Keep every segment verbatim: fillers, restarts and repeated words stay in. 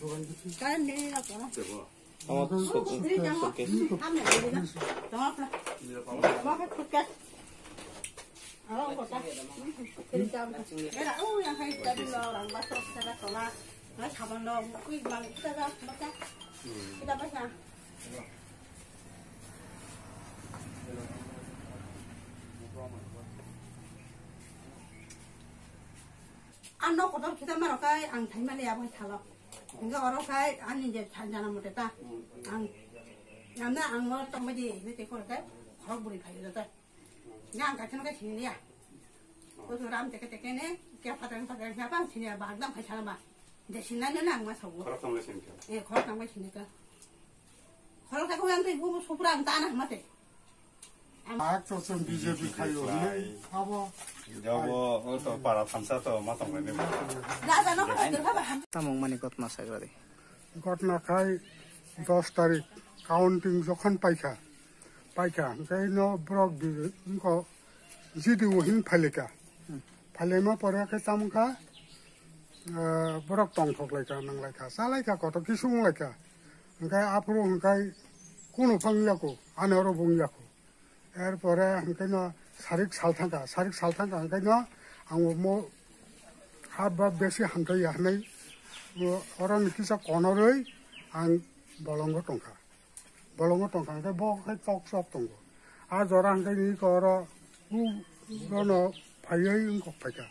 Tamo su-, suitcase. Ang nok kotor kita maro kai ang thai mani abo thalo. Hingke oro kai ani je jana mote ta. Ang, ang na ang mo tong madi ni te kor kai khorok buri khai ta. Yang ka chana ka sini ya. Ko to ram teke teke ne, kya patang patang kya pang sini ya, bagdam khai chana ba. De sini na na ang ma sawo. Khorok tong le sini ka. Eh, khorok tong le sini ka. Khorok ta ko yang te bu supra ang ta na ma te. Ak to sen B J P khai yo ne. Abo. Jabo, o to para thamsa to ma tong le ne. Raja no ko te ba. Tamung mani kotma sagradi. Gotna khai dos tarik counting jokhon paikha, paikha, hwnkhe no borok bi-, wngkho G D O hin phailika. Phailaima pore khe tamo kha, ah, borok tongthok laika, nang laika, cha laika, kotor kisu wng laika. Hwnkhe aphuru hwnkhe kunu phang yako, ani oro bo wng yako. Erpore hwnkhe no sarik sal thangkha, sarik sal thangkha hwnkhe no ang bo mo hap ba besi hamtaiya hinwi, o, oro ni kisa konorwi ang bolongo tongkha. Bolongo tongkha hwnkhe bo khe chok chok tongo. A jora hwnkhe ni ko oro u bono phaiwi wngkok phaikha.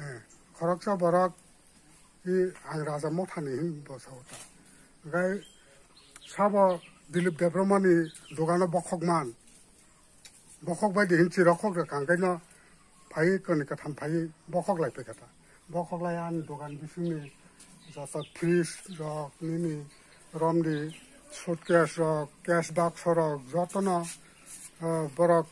Eh, khoroksa borok I ang Raja Mothani hin bo sao ta. Hingke sabo Dilip Debbarma ni dogano bokhok man. Bokhok bai di hin chirok khok rwkha hingke no phai koni katham phai bokhok lai phaikha ta. Bokhok lai ani dogan bisingni joto fridge rok nini romdi suitcase rok, cash box rok jotono, ah, borok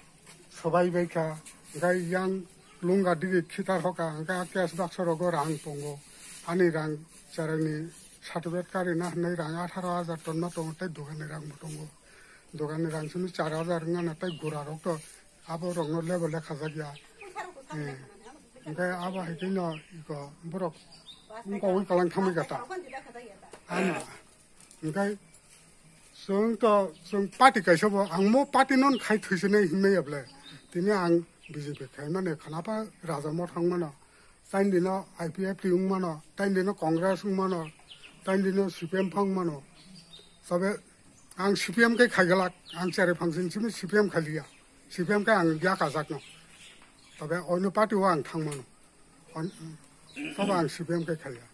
sobai bai kha, hingke yang lunga digi khitar hoka, hingke a cash box rogo rang tongo, ani rang cherengni certificate karina hinwi rang atharo hajar tonma tongo, tei doganni rang bo tongo, doganni rang simi char hajar wngmano, tei gura rok to abo rokno lebo lekha jak ya, eh, hingke abo hai khe no iko borok wngkogwi kalang thangwi kha ta, ano. Hingke chwng to, chwng party kaisa bo, ang mo party non khai thwisinai hinmaya bwle. Tini ang B J P khaimani khanapa Raja Mothani wngmano, taini dino I P F T wngmano, taini dino Congress wngmano, taini dino C P M phang mano. Tobe ang C P M khe khaigalak, ang chari phangsing simi C P M khaliya. C P M khe ang yakhajak no. Tobe oino party o ang thangmano. On-, sabo ang C P M khe khaiya.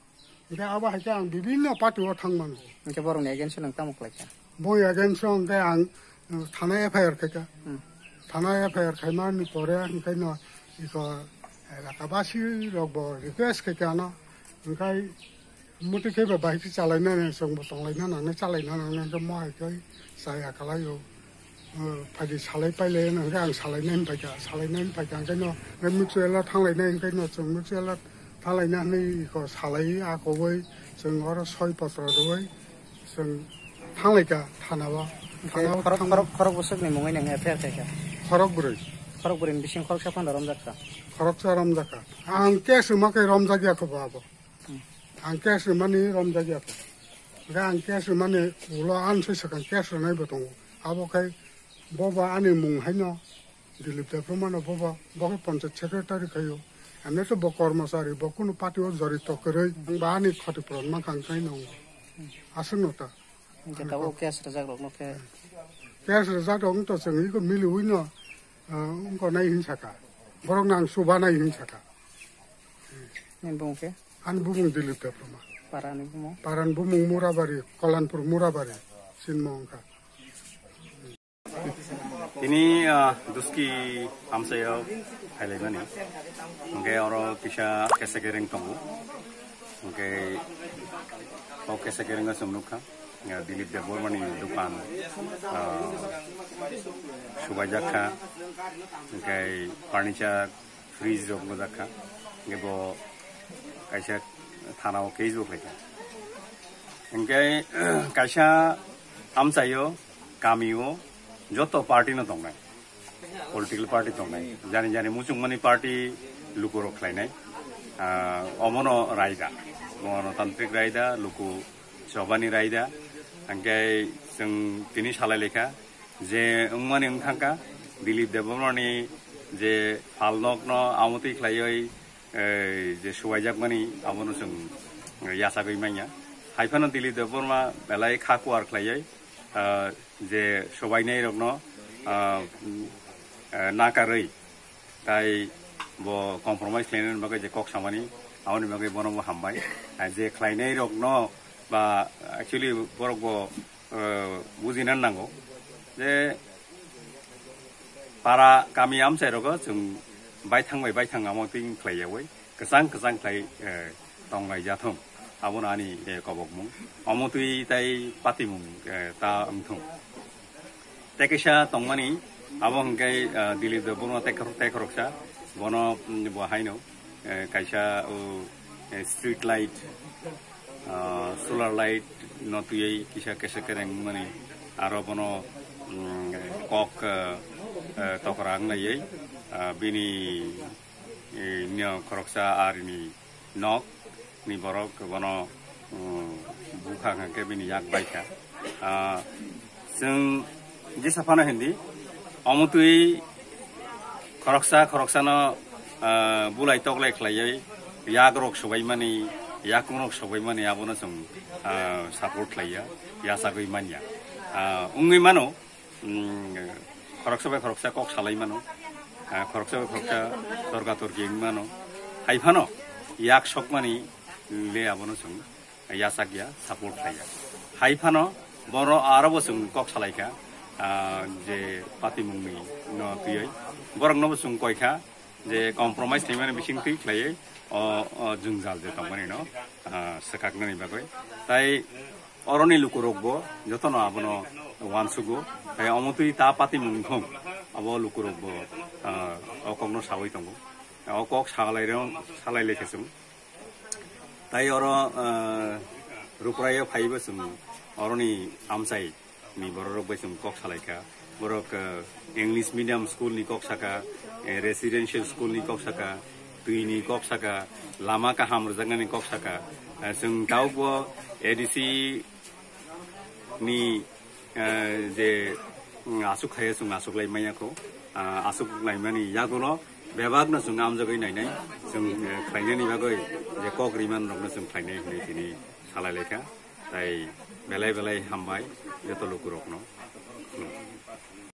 Hingke abo hai khe ang bibinno party o thangmano. Hingke borokni against o nwng tamo khlaikha? Bo against o hingke ang, uh, thana F I R khaikha. Hmm. Thana F I R khaimani pore hingke no iko elaka basi rok bo request khaikha ano. Hingke muti khe bo bahai khe chalainani chwng bo tonglaina nangnai, chalaina nangnai hingke mo hai khe chaya kalaio. Phaidi salai pailai hwnka hwnkhe ang salainai hwnpaikha, salainai hwnpaikha hwnkhe no mutual o thanglainai hwnkhe no chwng mutual o thanglaina hwnwi iko salai a koboi chwng oro soi potro rwui chwng thanglaikha thana o. Thana o khorok, thang- khorok, khorok bwswkni mungwi nang F I R khaikha? Khorok bwrwi. Khorok bwrwini bising khoroksa phano romjakha? Khoroksa romjakha. Ang case rwma khe romjakya kho bo abo. Ang case rwmani romjakya kho. Hwnkhe ang case rwmani ulo ansoi swkang case rwnai bo tongo. Abo khai bobo ani mung haino Dilip Debbarmano bobo, bo khe panchayat secretary khaio. Emne to bo kormochari, bo kunu party o jorito kwrwi. Ang ba ani khoti puron mankha ang khai no. Aswk no ta. Hwnkhe tabuk case rwjak rokno khe? Case rwjak rok wngto chwng iko miliwi no, ah, wngko nai hinwi saka. Borok nang chuba nai hinwi saka. Nini bumung khe? Ani bumung Dilip Debbarma. Parani bumung? Parani bumung Murabari, Kalanpur Murabari, sinmo wngkha. Tini, ah, Duski amchaio phailaimani. Hwnkhe oro kisa kesa kereng tongo. Hwnkhe o kesa kerengo chwng nukha. Ah, Dilip Debbarmani dukan, ah, subaijak kha. Hwnkhe furniture, fridge rok bwjak kha. Hwnkhe bo kaisa thana o case bo khlaikha. Hwnkhe kaisa amchaio, kamio joto party no tongnai, political party tongnai, jani jani muchungmani party lukurok khlainai, ah, omono raida. Ganatantrik raida, luku chobani raida, hingke chwng tini salai lekha je wngmani wngthangkha Dilip Debbarmani je phalnokno amotwi khlaiwi, eh, je suwaijakmani abono chwng yachagwi manya. Haiphano Dilip Debbarma belai kha kuar khlaiwi, ah, je sobainairokno, ah, mm, eh, nakarwi tai bo compromise khlainani bagwi je kok samani, aboni bagwi bono bo hambai. Ah, je khlainairokno ba actually borok bo, eh, bujina nango je para kami amchairogo chwng baithang bai baithang amotwi khlaiyawi kwchang kwchang khlai, eh, tonglai jathung. Abono ani, eh, kobokmung. Omotwi tai patimung, eh, ta wngthung. Tei kaisa tongmani, abo hwnkhe, eh, Dilip Debbarma tei khorok-, tei khoroksa. Bono, mm, bo haino, eh, kaisa, o, eh, street light, ah, solar light no twiwi kisa kesa kereng mani. Aro bono, mm, kok, eh, eh, tokra wnglaiwi, ah, bini, eh, nio khoroksa arini nok ni borok bono, um, bukha hwnkhe bini yak baikha. Ah, chwng jesa phano hindi, omotwi khoroksa khoroksano, ah, bulai toklai khlaiwi yak rok sobaimani, yakung rok sobaimani abono chwng, ah, support khlaiya, yachagwi manya. Ah, wngwi mano, mm, khoroksa bai khoroksa kok salai mano, ah, khoroksa bai khoroksa torka torki wng mano. Hai phano yak sokmani le abono chwng yachak ya, support khlai ya. Hai phano boro aro bo chwng kok salai kha, ah, je patimungni no twiwi. Borok no bo chwng koi kha je compromise khlaimani bising twi khlaiwi o, o jwngjal je tongmani no, ah, swkaknani bagwi. Tai oroni lukurok bo jotono abono uansugo. Tai omo twi ta patimung wngthung, abo lukurok bo, ah, o kokno sawi tongo. O kok salai rw-, salai lekhe chwng. Tai oro, ah, Rupraio phaibo chwng oroni amchai ni bororok bai chwng kok salai kha. Borok, ah, English medium school ni kok saka, eh, residential school ni kok saka, twi ni kok saka, lama kaham rwjaknani kok saka. Ah, chwng tabukbo A D C ni, eh, je, mm, aswk khaio chwng aswk lai manya kho. Ah, aswk lai mani yagulo bebakno chwng amjagwi nainai, chwng, eh, khlainani bagwi je kok riman rokno chwng khlainai hinwi tini salai lai kha. Tai belai belai hambai joto lukurokno.